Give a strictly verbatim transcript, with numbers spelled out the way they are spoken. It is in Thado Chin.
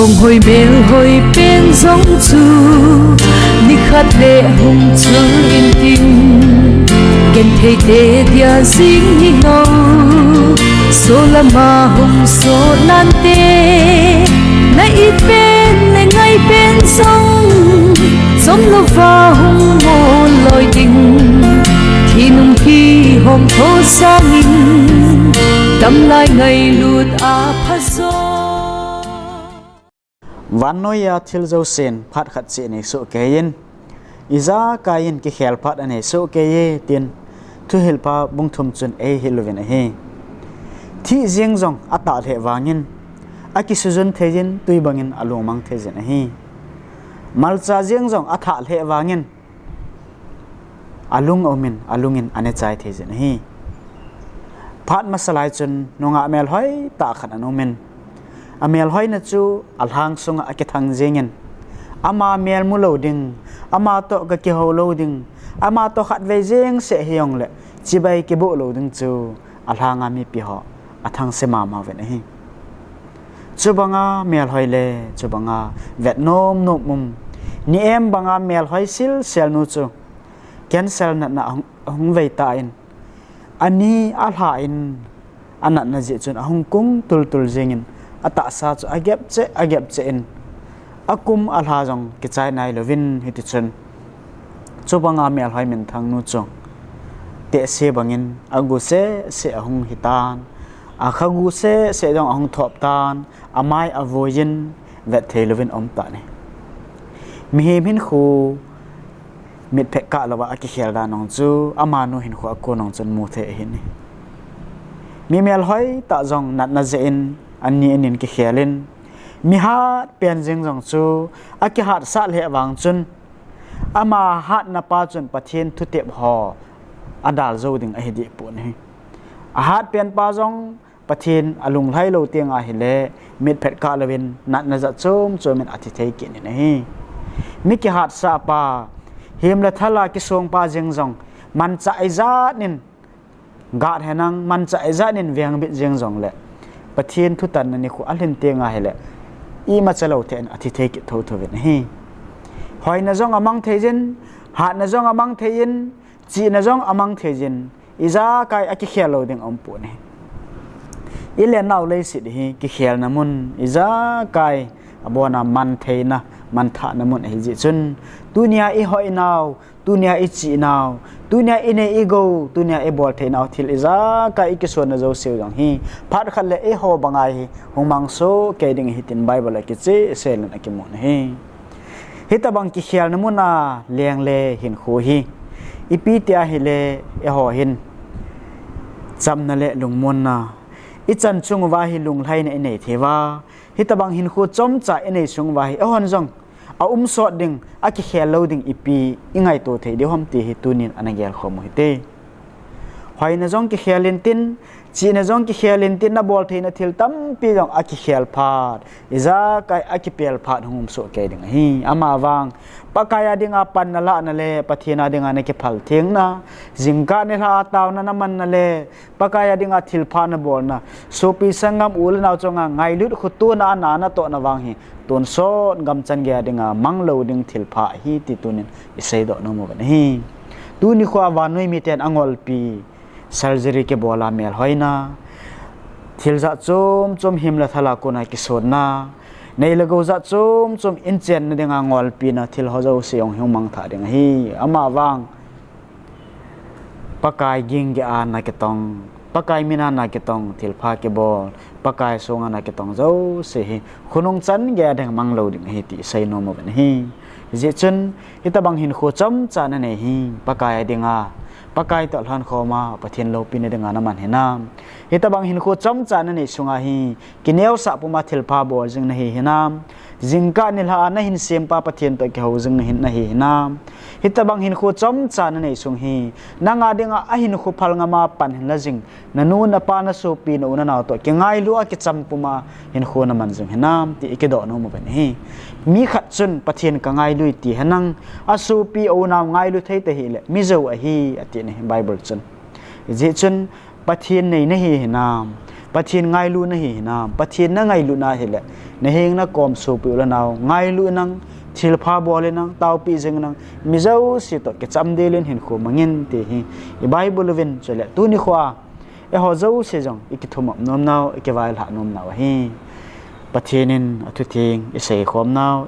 Hung hoi mel hoi pen jong chu, nikhat le hung chul intin, genthei te dia jing nilou, solama hung so nante, na it pen le ngai pen jong, chom louva hung mo loi ding, thi nung kihom tho sangin, tamlai ngailut a pha jo. Vannoiya thil jousen phat khat cheh nei soh keiyin, ijakai in kikhel phat anei soh keiye tin, Thuhilpa bung thum chun eihil uvin ahi. Thih jeng jong atah lheh vangin, akisujun theiyin twi bangin alungmang theijin ahi. Malcha jeng jong athah lheh vangin, alung aumin, alungin anechai theijin ahi. Phat masa lai chun nungah melhoi tah khat ana umin, amelhoina chu alhang sunga akithang jengin, ama mel mulou ding, ama toh gakihou lou ding, ama toh khatvei jeng seh hijongle chibai kiboh lou ding chu alhanga mipiho athangse mama uvin ahi. Chubanga melhoi le chubanga vet nomnom um, ni-em banga melhoi silsel nu chu cancer natna ahung, ahung vei tan, ani alha in anatna jeh chun ahung kung tultul jengin, atahsa chu agep cheh agep cheh in, akum alha jong kichai nailouvin, hitichun chubanga melhoi minthang nu chu tehse bangin agu sehseh ahung hitan, akhagu sehseh jong ahung thop tan, amai avoiyin, vet theilouvin aum tan ahi. Mihem hinkho mitphet kah louva akikhel dan jong chu amanu hinkho a kon jong chun mu thei ahin, mi melhoi tah jong natna jeh in ani anin kikhelin, mi hatpen jeng jong chu akihatsah lheh vang chun, ama hatna pa chun Pathen thutep ho adal jou ding ahi dehpon ahi. Ahatpen pa jong Pathen alunglhai lou tenga hile, mitphet kah louvin natna jat chom chomin athi thei kit in ahi. Mi kihatsah pa, hem le thal a kisong pa jeng jong, manchah ijat in gah henlang, manchah ijat in vengbit jeng jongle, Pathen thutanna nikho alhin tenga hile, imacha lou thei in athi thei kit thotho uvin ahi. Hoina jong amang theijin, hatna jong amang theiyin, chihna jong amang theijin, ijakai akikhel lou ding aumpon ahi. Ilennau leiset hi kikhelna mun, ijakai abona mantheina, manthahna mun ahijeh chun, tunia ihoinau, tunia ichihnau, tunia inei igou, tunia ibol theinau thil ijakai ikisonna jouseu jong hi, phat khat le eiho banga hi hung mang soh kei ding ahi tin Bible a kichehsel in akimun ahi. Hitobang kikhelna muna lengle hinkho hi, ipi tia hile eiho hin chamna le lungmonna, ichan chung uva hi lunglhaina inei theiuva, hitobang hinkho chomcha inei sung uva hi eihon jong aumsot ding, akikhel lou ding ipi ingaito thei diu ham ti hi tunin ana gelkhom u hite. Hoina jong kikhel intin, chihna jong kikhel intin, nabol theina thil tampi jong akikhel phat, ijakai akipel phat hung um soh kei ding ahi. Amavang, Pakai a dinga panna lahna le Pathen a dinga nakiphal thengna, jingkah nilhah a taona namanna le Pakai a dinga thilpha nabolna, sopi sanggam u le nao chunga ngailut khotona a na natohna vang hi, tonsot gamchan gei a dinga manglou ding thilpha ahi ti tunin iseidoh nom uvin ahi. Tuni khoa vannoi miten angolpi surgery kibola melhoina, thil jat chom chom hem le thal a kona kisonna, nei le gou jat chom chom inchenna dinga ngolpina thil ho jouse jong hi hung mangthah ding ahi. Amavang, Pakai ginggeh a nakitong, Pakai mina nakitong, thilpha kibol, Pakai songa nakitong jouse hi khonung chan gei a ding manglou ding ahi ti isei nom uvin ahi. Hijeh chun, hitobang hinkho chomcha nanei hi Pakai a dinga, Pakai toh lhonkhoma Pathen loupina dinga naman hinam? Hitobang hinkho chomcha nanei sunga hi kineosah puma thilpha bol jing nahi hinam? Jingkah nilhah a nahin sempa Pathen toh kihou jing nahi hinam? Hitobang hinkho chomcha nanei sung hi, nanga dinga ahinkho phal ngama pan hinla jing, nanu napa nasopi na u nanao toh kingailu a kicham puma hinkho naman jing hinam ti ikidoh nom uvin ahi. Mi khat chun Pathen kangailui ti henlang, asopi a unao ngailu thei tahih le mijou ahi atin ahi Bible chun. Hijeh chun Pathen nei nahi hinam? Pathen ngailu nahi hinam, Pathen nangailutna hile, naheng nakom sopi u le nao ngailu inlang, thilpha bol inlang, taopi jing inlang, mi jouse toh kicham del in hinkho mangin ti hi i Bible uvin, chule tuni khoa eiho jouse jong ikithumop nomnau, ikivailhah nomnau ahi. Pathen in athutheng iseikhomnau